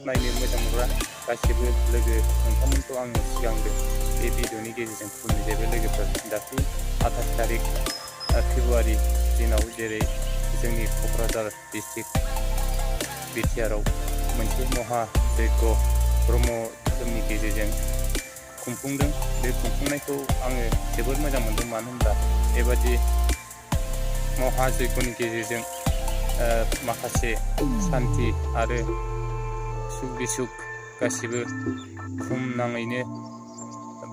नायनो मोजां मोनग्रा गासिबो लोगो नोंथांमोनखौ आङो सिगांग्रो बे भिडिअनि गेजेरजों खुलुमजोबो लोगोफोर। दाख्लै 28 तारिख फेब्रुवारि दिनाव जेरै जोंनि क'क्राझार डिस्ट्रिक्ट बिटिआरआव मोनसे महा जय्ग ब्रह्म धोरोमनि गेजेरजों खुंफुंदों। बे खुंफुंनायखौ आङो जोबोद मोजां मोनदों, मानो होनब्ला बेबादि महा जय्गनि गेजेरजों माखासे सान्थि आरो सुख बिसुख गासिबो बुहुमनाङैनो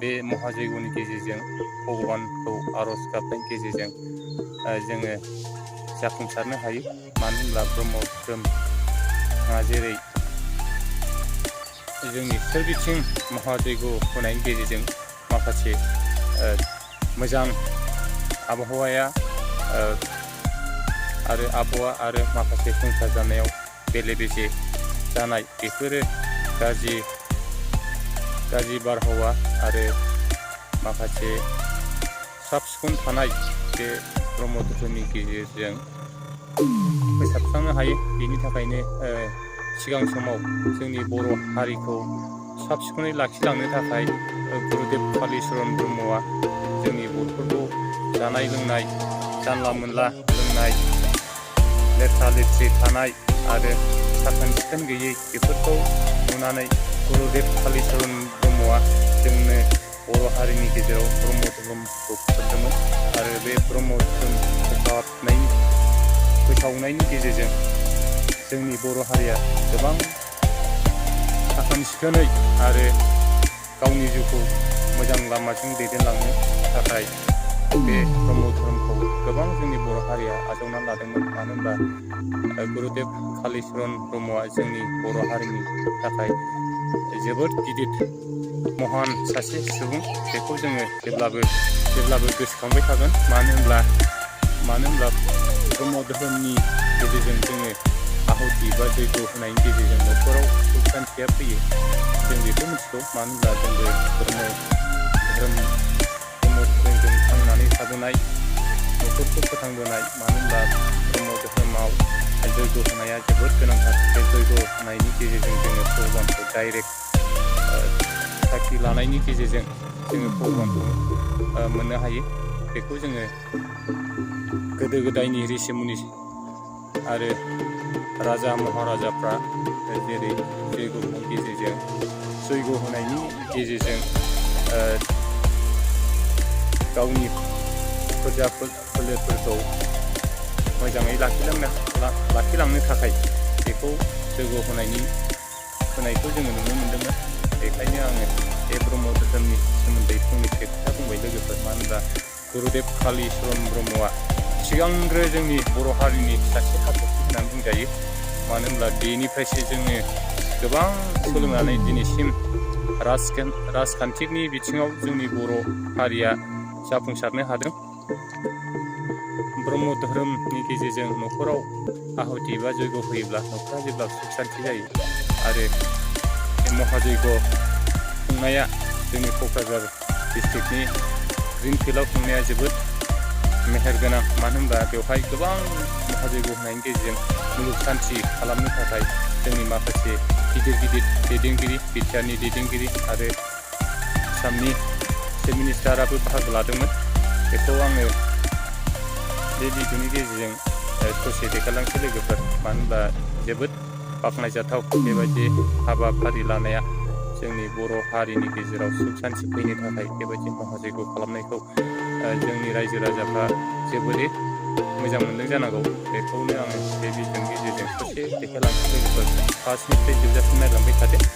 बे महा जय्गनि गेजेरजों भगबानखौ आर'ज गाबनायनि गेजेरजों जोङो जाफुंसारनो हायो। मानो होनब्ला ब्रह्म धोरोमा जेरै जोंनि सोरबिथिं महा जय्ग होनायनि गेजेरजों माखासे मोजां आबहावाया आरो माखासे संसार जानायाव बेले बेजे जानाय बेफोरो गाज्रि बारहावा आरो माखासे साब सिखोन थानाय बे ब्रह्म धोरोमनि गेजेरजों फोसाबस्रांनो हायो। बेनि थाखायनो सिगां समाव जोंनि बर' हारिखौ साब सिखोनै लाखिलांनो थाखाय गुरुदेब कालिचरन ब्रह्मआ जोंनि बर'फोरखौ जानाय लोंनाय, जानला मोनला लोंनाय, लेथ्रा लेथ्रि थानाय आरो साखोन सिखोन गैयै बेफोरखौ नुनानै गुरुदेब कालिचरन ब्रह्मआ जोंनो बर' हारिनि गेजेराव ब्रह्म धोरोमखौ फोसाबदोंमोन। आरो बे ब्रह्म धोरोम फोसावनायनि गेजेरजों जोंनि बर' हारिया गोबां साखोन सिखोनै आरो गावनि जिउखौ मोजां लामाजों दैदेनलांनो थाखाय बे ब्रह्म धोरोमखौ गोबां जोंनि बर' हारिया आजावनानै लादोंमोन। मानो होनब्ला गुरुदेब कालिचरन ब्रह्मआ जोंनि बर' हारिनि थाखाय जोबोद गिदिर महान सासे सुबुं। बेखौ जोङो जेब्लाबो गोसोखांबाय थागोन। मानो होनब्ला ब्रह्म धोरोमनि गेजेरजों जोङो आहुति बा जय्ग होनायनि गेजेरजों न'खराव सुख शान्तिया फैयो। जों बेखौ मिथिगौ। मानो होनब्ला जोंबो ब्रह्म धोरोमजों थांनानै थाबोनाय, न'खरखौ फोथांबोनाय। मानो होनब्ला ब्रह्म धोरोमाव जय्ग होनाया जोबोद गोनांथार। बे जय्ग होनायनि गेजेरजों जोङो भगबानखौ डाइरेक्ट साखि लानायनि गेजेरजों जोङो भगबानखौ मोननो हायो। बेखौ जोङो गोदो गोदायनि ऋषि मुनि आरो राजा महाराजाफ्रा जेरै जय्ग होनायनि गेजेरजों गावनि फोरजा फोलेरफोरखौ मोजाङै लाखिलांनो थाखाय बेखौ जय्ग होनायखौ जोङो नुनो मोन्दोंमोन। बेखायनो आङो बे ब्रह्म धोरोमनि सोमोन्दै फंनैसो खोथा बुंबाय लोगोफोर। मानो होनब्ला गुरुदेब कालिचरन ब्रह्मआ सिगांग्रो जोंनि बर' हारिनि सासे हाथरखि होननानै बुंजायो। मानो होनब्ला बेनिफ्रायसो जोङो गोबां सोलोंनानै दिनैसिम राजखान्थिनि बिथिङाव जोंनि बर' हारिया जाफुंसारनो हादों। ब्रह्म धोरोमनि गेजेरजों न'खराव आहुति बा जय्ग होयोब्ला न'खरा जेब्ला सुख शान्ति जायो। आरो बे महा जय्ग खुंनाया जोंनि क'क्राझार डिस्ट्रिक्टनि ग्रिन फिल्डआव खुंनाया जोबोद मेहेरगोनां। मानो होनब्ला बेवहाय गोबां महा जय्ग होनायनि गेजेरजों मुलुग शान्ति खालामनो थाखाय जोंनि माखासे गिदिर दैदेनगिरि, बिटिआरनि दैदेनगिरि आरो आसामनि चिफ मिनिस्टाराबो बाहागो लादोंमोन। बेखौ आङो बे भिडिअनि गेजेरजों ससे देखायलांसै लोगोफोर। मानो होनब्ला जोबोद बाख्नायजाथाव बेबायदि हाबाफारि लानाया। जोंनि बर' हारिनि गेजेराव सुख शान्ति फैनो थाखाय बेबायदि महा जय्ग खालामनायखौ जोंनि रायजो राजाफ्रा जोबोरै मोजां मोनदों जानांगौ। बेखौनो आङो बे भिडिअनि गेजेरजों ससे देखायलांसै लोगोफोर। फार्स्टनिफ्राय जोबजासिम नायलांबाय थादो।